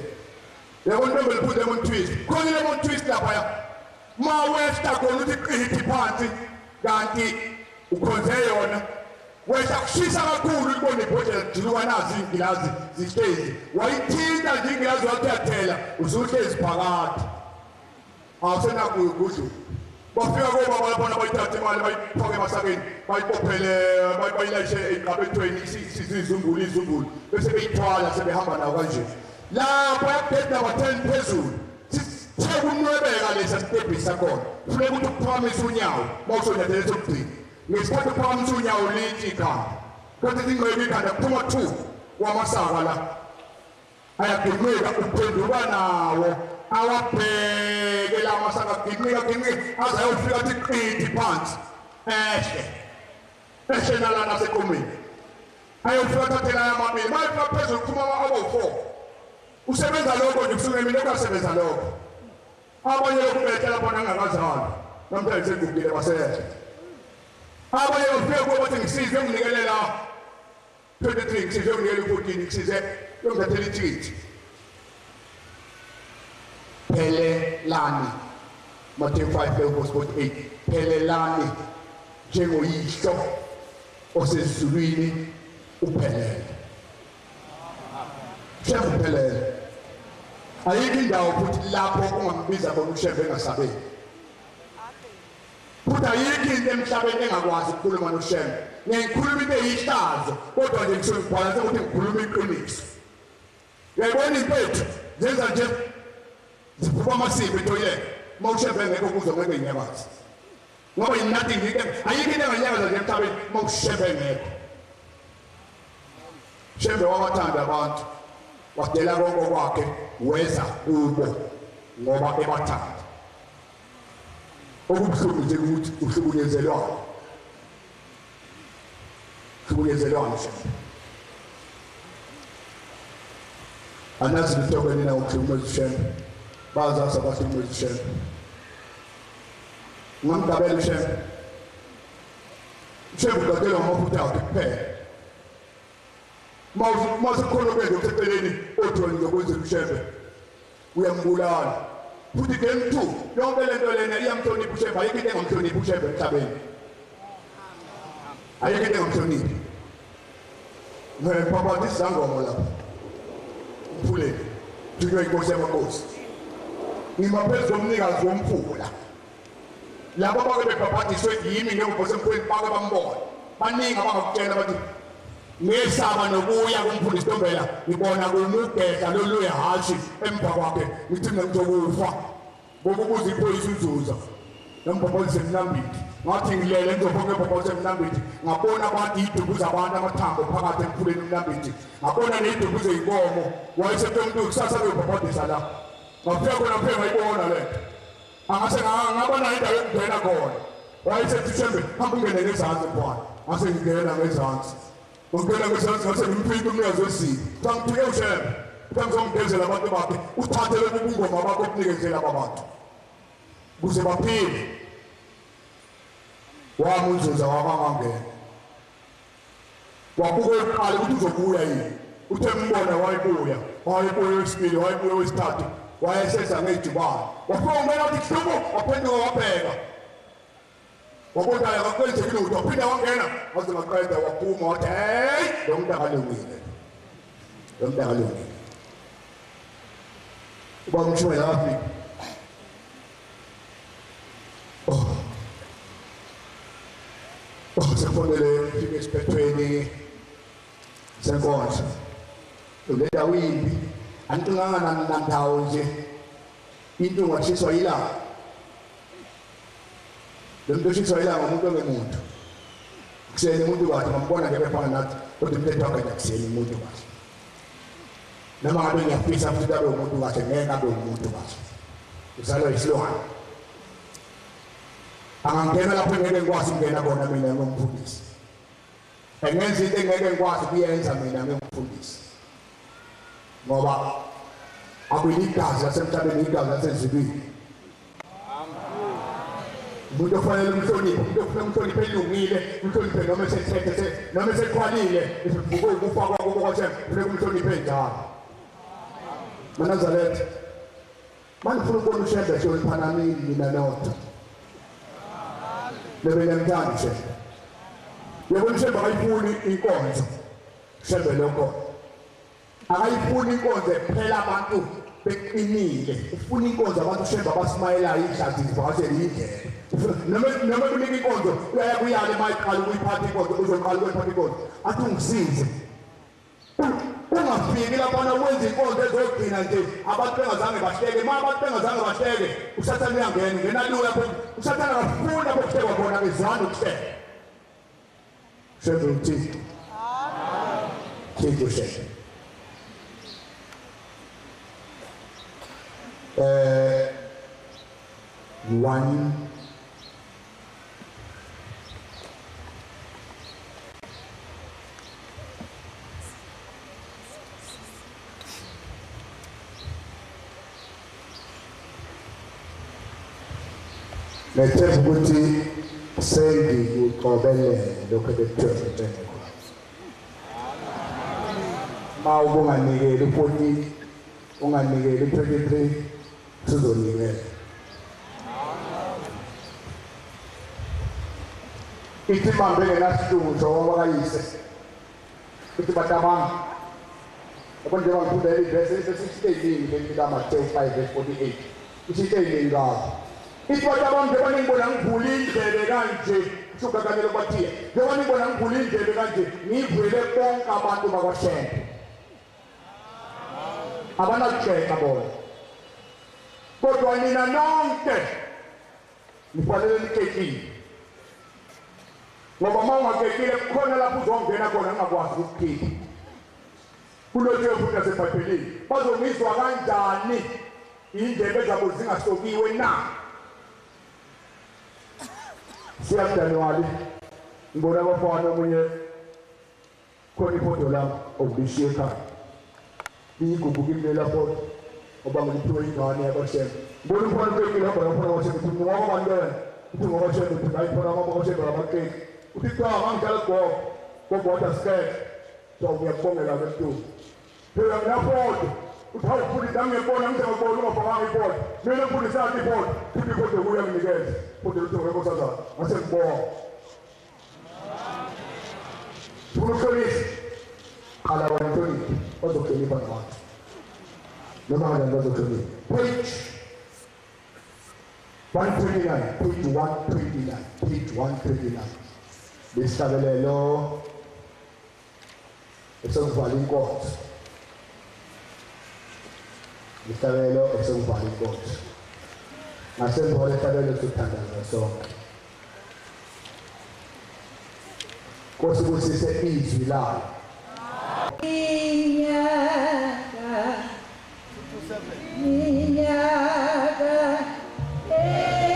[SPEAKER 1] Yabo ntombi liphuze lemon twist. Khona lemon twist laphaya. Ma wehla khona uthi qithi phansi kanti ukhonze yona. Wehla kushisa kakhulu ubone ibhodlela lijuluka nazi ingilazi zihlezi. Wayithinta nje ingilazi wathi uyathela usuhlezi phakathi. Awusenakuyo kudlula. Bafika kobaba laphana bayithatha imali bayifake emasakeni bayibophele bayilayishe ey'qabethweni isizumbulu izumbulu bese beyithwala sebehamba nawo kanje. Lapha gate number 10 phezulu sithe kunwebeka lesa sitebhisi sakhona. Kufuneka ukuthi uphakamise unyawo uma usonyathela esokugcina. Ngesikhathi uphakamisa unyawo lithi ikhanda. Kodwa ingcwebe ikhanda kuphuma 2 wamasaka la. Ayaginqika uphenduka nawo awabheke la masaka ginqika ginqika aze ayofika athi qithi phansi. Ehle. Ehle nalana sequmini. Ayofika athathe la amabili. Mayefika phezulu kuphuma abawu-4. Usebenza lokho nje kusuke mina kwasebenza lokho. Abanye lokhu behlela bona ngingakazalwa. Namhlanje sengigugile basehla. Abanye bafike kubo bathi ngisize nginikelela 23 ngisize nginikele 14 ngisize yongithathela ithikithi. Phelelani. Matthew 5 verse 48. Phelelani njengoyihlo osezulwini uphelele. Shembe uphelele. Ayikho indawo futhi lapho ungambiza khona uShembe engasabeli. Futhi ayikho into emhlabeni engakwazi ukukhuluma noShembe. Ngiyayikhuluma into eyihlazo kodwa nje ngisuke ngibhalanse ukuthi ngikhuluma iqiniso. Uyayibona impethu zenza nje ziphuma amasimba etoilet. Uma uShembe engekho kuzo ngeke inyakaze. Ngoba nothing ayikho into enganyakaza nje emhlabeni uma uShembe engekho. Shembe wabathanda abantu wadela konke kwakhe weza kubo ngoba ebathanda. Okubuhlungu nje ukuthi uhlukunyezelwani. Hlukunyezelwani Shembe. Anazi lutho nina ukuhlukumeza uShembe. Bazazi abahlukumeza uShembe. Ungamgabela uShembe. UShembe ugadelwa ngamafutha akhe kuphela. Uma sekukhona okwenza okuseceleni othi wena uzokwenzela uShembe uyambulala. Futhi game 2 yonke lento lena iyamhlonipha uShembe, ayikho into engamhloniphi uShembe emhlabeni. Ayikho into engamhloniphi. Ngiyababa izangoma lapha. Umfuleni. Thunywa inkosi yamakhosi. Ngima phezu komnikazi womfula. Labo abake bebhabhadiswe yimi ngengubo semfweni bake bambona. Baningi abangakutshela bathi ngesaba nokuya kumfundisi Ntombela ngibona kumugedla lolu ehhashi emva kwakhe ngithi mina ngizokufa ngokubuza iphoyisa uzuza nombhobhozi emnambithi ngathi ngilele ngizobonke ngebhobhozi emnambithi ngabona abantu iy'dumbu zabantu amathambo phakathi emfuleni emnambithi ngabona ney'dumbu zey'nkomo wayesethe umuntu kusasa kuyobhobhodisa la ngafika khona ngafike ngayibona le nto Angase ngabona indawo yokungena khona. Wayesethi Shembe, hamba ungene ngezansi mfana. Ngase ngingena ngezansi. Ngingena ngezansi ngase ngimfica umnikazi wesimo. Cha ngithuke uShembe. Cha ngizomgezela abantu bakhe. Uthathe lobu bungoma bakho obunikezela aba bantu. Kuze baphile. Wami unzuza wakangangena. Wabuka oqala ukuthi uzobuya yini. Uthe mbona wayebuya, wayebuya wesibili, wayebuya wesithathu, wayeseza ngejubane. Wafika ungena wathi hlubu, waphenduka wabheka. Wabona akakwenzeki lutho, waphinda wangena, waze waqeda waphuma wathi hey, lo muntu akalungile. Lo muntu akalungile. Uba umshumayeli wafika. Oh. Oh, sekufanele ngifike esiphethweni senkonzo. Le ndawo imbi, angiqinganga nandawo nje. Into ungashiswa yilanga. Lo muntu oshiswa yilanga umuntu ongemuntu. Kuseni umuntu kahle ngambona nje befana nathi kodwa umthetho wakhe akuseni umuntu kahle. Noma ngabe ngiyafisa futhi abe umuntu kahle ngeke abe umuntu kahle. Uzalwa isilwane. Angangena lapho ngeke ngikwazi ukungena khona mina ngomfundisi. Engenza into engeke ngikwazi ukuyenza mina ngomfundisi. Ngoba akuyini igazi lasemhlabeni igazi lasezulwini. Umuntu ofanele umhloniphe, umuntu ofanele umhloniphe elungile, umhloniphe noma esethethe, noma eseqhwalile, isivuko ukufa kwakho kwashe, kufuneka umhloniphe njalo. MaNazaretha, manifuna ukubona uShembe hloniphanani nina nodwa. Lebe niyamthanda uShembe. Yebo uShembe akayifuni inkonzo. Shembe lokho. Akayifuni inkonzo ephela abantu beqinile. Ufuna inkonzo abantu uShembe abasimayelayo inhlathi zivakashele indlela. Noma noma kunika inkonzo uyaya kuyale mayiqala ukuyiphatha inkonzo uzoqala ukuyiphatha inkonzo. Athi ungisize. Ungafiki laphana wenza inkonzo ezogcina nje abantu bengazange bahleke. Uma abantu bengazange bahleke uSathane uyangena ungena lula lapho. uSathane akafuni lapho kuhlekwa khona kezwani ukuhleka. Shembe uThixo. Thixo Shembe. Eh one Ngethemba ukuthi sengikuxobelele lokho ebekuthiwa ngitshene khona. Ma ubunganikeli u-14, unganikeli u-23, sizonikela. Ithi ibambe ngenasihlutho wakayise. Ithi batabami. Yabo njengoba ngifunda ivesi ivesi isiteyingi leli likaMateyu 5 verse 48. Isiteyingi kabi. Ithi batabami njengoba ningibona ngivula indlebe kanje, kusho uGaganelo Bathiya. Njengoba ningibona ngivula indlebe kanje, ngivulele bonke abantu bakwaShembe. Abanakugxeka bona. Kodwa nina nonke nifanele nikekile. Ngoba uma ungakekile kukhona lapho uzongena khona ungakwazi ukukhipha. Kulotshiwe futhi naseBhayibhelini, bazongizwa kanjani indlebe zabo zingasokiwe na? Siyakujanuwari ngibona abafana omunye khona ifoto lami okulishiye ekhaya liyigugu kimi lela foto ngoba ngiliphiwe ingane yakwaShembe. Ngibona umfana uqekile hamba yofana kwaShembe uthi ngoba bani wena uthi ngoba Shembe uthi hayi khona ngoba kwaShembe abaqeki uthi cha ngangidlala gogo gogo wathi asiqeke. So ngiyakubongela ke Mntungwa. Phela ngiyafoda. Uthi hawu mfundisi nami ngiyakubona ngize ngakubona ungafakanga ifoda. Mina mfundisi yakhe ifoda. Futhi ifoda kuye nginikeza. Futhi lutho ngenkosazana. Ngase ngibonga. Funa ukuhlonipha. Qala wena uhloniphe. Bazokuhlonipha nabantu. Noma kanjani bazokuhlonipha. Page 129, page 129, page 129. Lesihlabelelo esekuvala inkonzo. Lesihlabelelo esekuvala inkonzo. Ngasemva kwalesihlabelelo sithandaza sonke. Nkosi busise izwi layo.
[SPEAKER 2] Minyaka minyaka emini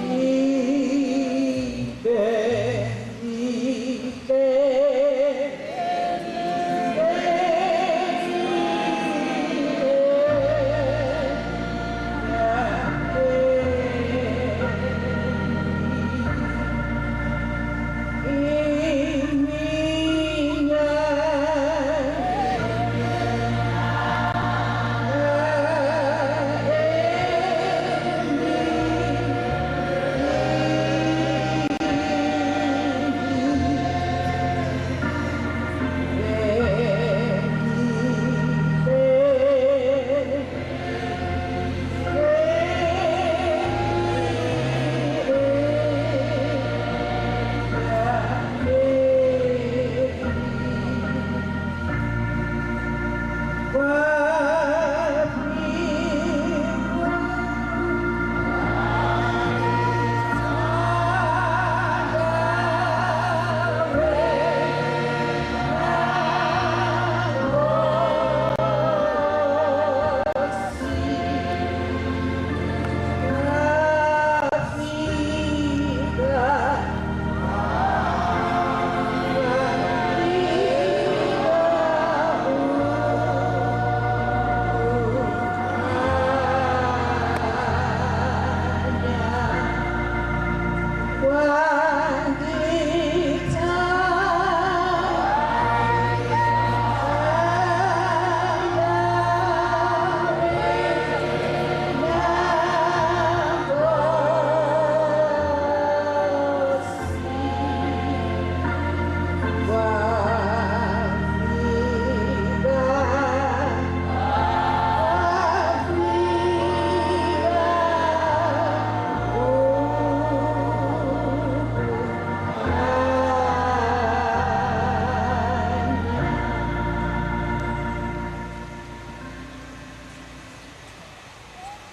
[SPEAKER 2] ibe mihle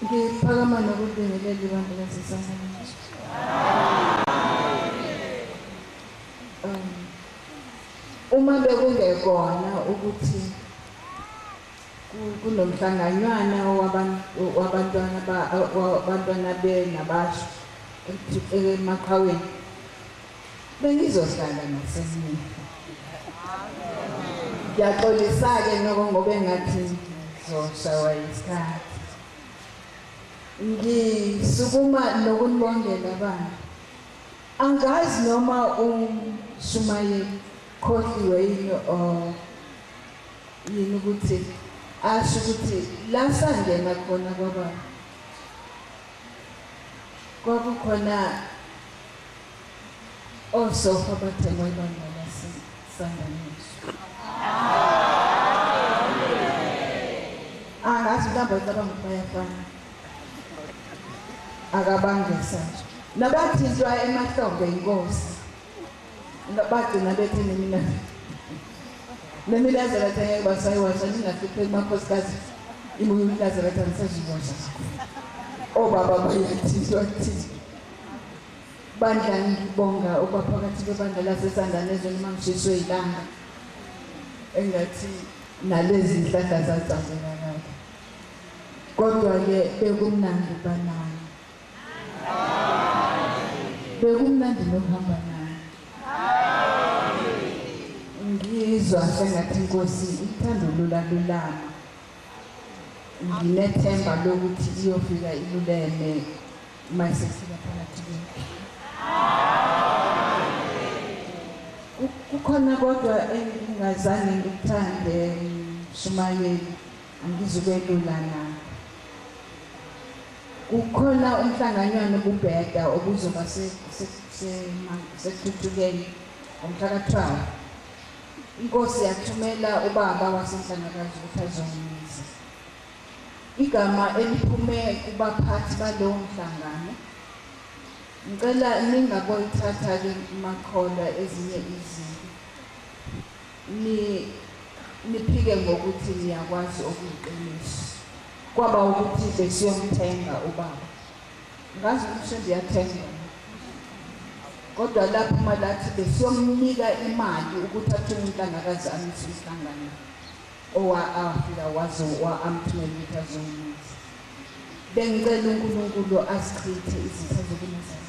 [SPEAKER 2] Ngiphakama nokubingelela ibandla laseSangweni. Uma bekungekona ukuthi kunomhlanganywana wabantwana wabantwana benabasha emaqhaweni bengizohlala nasemini. Ngiyaxolisa-ke noko ngoba engathi ngizoshawa yisikhathi. Ngisukuma nokunibongela baba. Angazi noma umshumayeli khohliwe yini or yini ukuthi asho ukuthi la sangena khona kwababa kwakukhona osofa abathengwa ibandla lasesanganiswa. Angazi mhlawumbe bacabanga ukuthi bayafana. Akabangesa nje. Nabathintwa emahlombe inkosi. Bagcina bethi nemina nemilazaretha ngeke basayiwasha ningahlupheki makhosikazi imilazaretha ngisaziwasha obaba bayathintwa kuthini bandla ngibonga ukuba phakathi kwebandla lasesandanezwe noma ngishiswe ilanga engathi nalezi zihlahla zacazeka kahle kodwa-ke bekumnandi ukuba nani bekumnandi nokuhamba nani ngizwa sengathi inkosi ithanda ululalulama nginethemba lokuthi iyofika iluleme uma isefika phakathi kwethu. Kukhona kodwa engingazange ngikuthande mshumayeli, angizukwelula na. Kukhona umhlanganywana obubheda obuzoba sekuthuthukeni ngomhla ka-12. Inkosi yathumela ubaba wasenhlangakazi ukuthi azongimiza. Igama eliphume kubaphathi balowo mhlangano Ngicela ningaboyithatha-ke makholwa ezinye izinto. Ni niphike ngokuthi niyakwazi okuyiqiniso. Kwaba ukuthi besiyomthenga ubaba. Ngazi ukuthi ndiyathenga. Kodwa lapho uma lathi besiyomnika imali ukuthi athume uNhlangakazi amise umhlangano owa afika wazo wa amthumela ukuthi azomisa. Bengicela uNkulunkulu azichithe izitha zobuNazaretha.